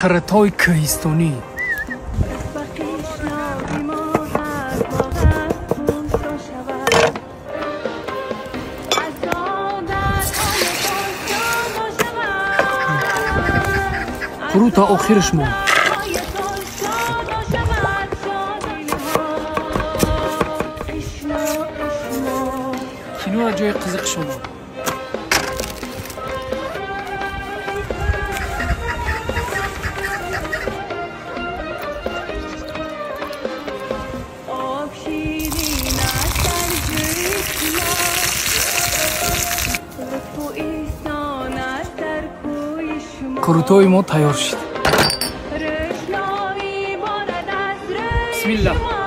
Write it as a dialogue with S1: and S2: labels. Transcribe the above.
S1: Қиртҳои кӯҳистонӣ.
S2: Ба қишлоқи мо ҳар боғат бӯстон шавад, аз одатҳоятон ҷудо шавад.
S1: Қурута охираш монд.
S2: Ҳоятон шодо шавад, шодиҳо, қишлоқи шумо.
S1: Киноа ҷои қизиқш омад.
S2: Об ширин аст дар ҷӯи шумо, лутфу эҳсон аст дар кӯи шумо.
S1: Қурутҳои мо тайёр шуд.
S2: Рӯшноӣ борад аз рӯи
S1: Бисмиллаҳ.
S2: шумо.